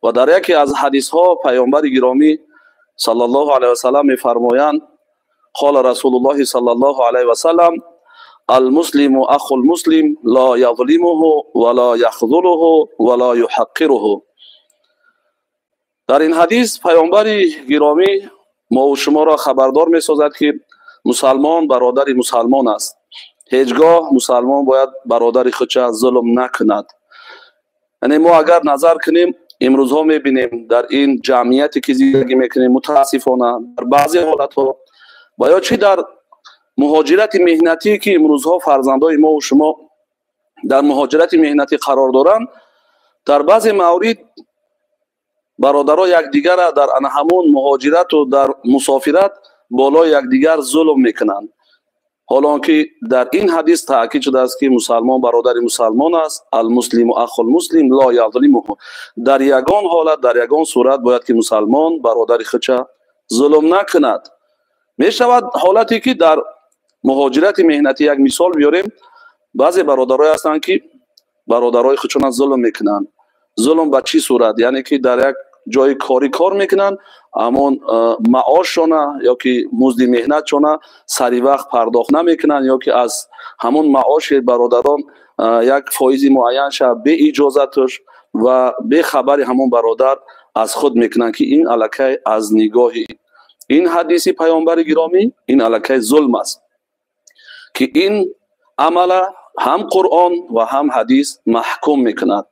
Ва дар яке аз ҳадисҳо паёмбари гиромӣ саллаллоҳу алайҳи васалам мефармоянд: қола Расулуллоҳи саллаллоҳу алайҳи васалам: المسلم أخو المسلم لا يظلمه ولا يخذله ولا يحقره. Дар ин ҳадис паёмбари гиромӣ мову шуморо хабардор месозад, ки мусалмон бародари мусалмон аст. Ҳеҷ гоҳ мусалмон бояд бародари худша зулм накунад. Яъне мо агар назар кунем, имрӯзҳо мебинем, дар ин ҷамъияте ки зиндагӣ мекунем, мутаассифона, дар баъзе ҳолатҳо ва ё чӣ дар муҳоҷирати меҳнатӣ, ки имрӯзҳо фарзандои мову шумо дар муҳоҷирати меҳнатӣ қарор доранд, дар баъзе маврид бародаро якдигара дар ана ҳамун муҳоҷирату дар мусофират болои якдигар зулм мекунанд. Ҳоло он ки дар ин ҳадис таъкид шудааст, ки мусалмон бародари мусалмон аст, المسلم أخو المسلم لا يظلمه. Дар ягон ҳолат, дар ягон сурат бояд ки мусалмон бародари худша зулм накунад. Мешавад ҳолате, ки дар муҳоҷирати меҳнатӣ, як мисол биёрем, баъзе бародарое ҳастанд, ки бародарои худшона зулм мекунанд. Зулм ба чӣ сурат? Яъне ки дар як ҷои корӣ кор мекунанд, ҳамон маошшона ё ки музди меҳнатшона сари вақт пардохт намекунанд, ё ки аз ҳамон маоши бародарон як фоизи муайянша беиҷозаташ ва бехабари ҳамон бародар аз худ мекунанд, ки ин аллакай аз нигоҳи ин ҳадиси паёмбари гиромӣ ин аллакай зулм аст, ки ин амала ҳам Қуръон ва ҳам ҳадис маҳкум мекунад.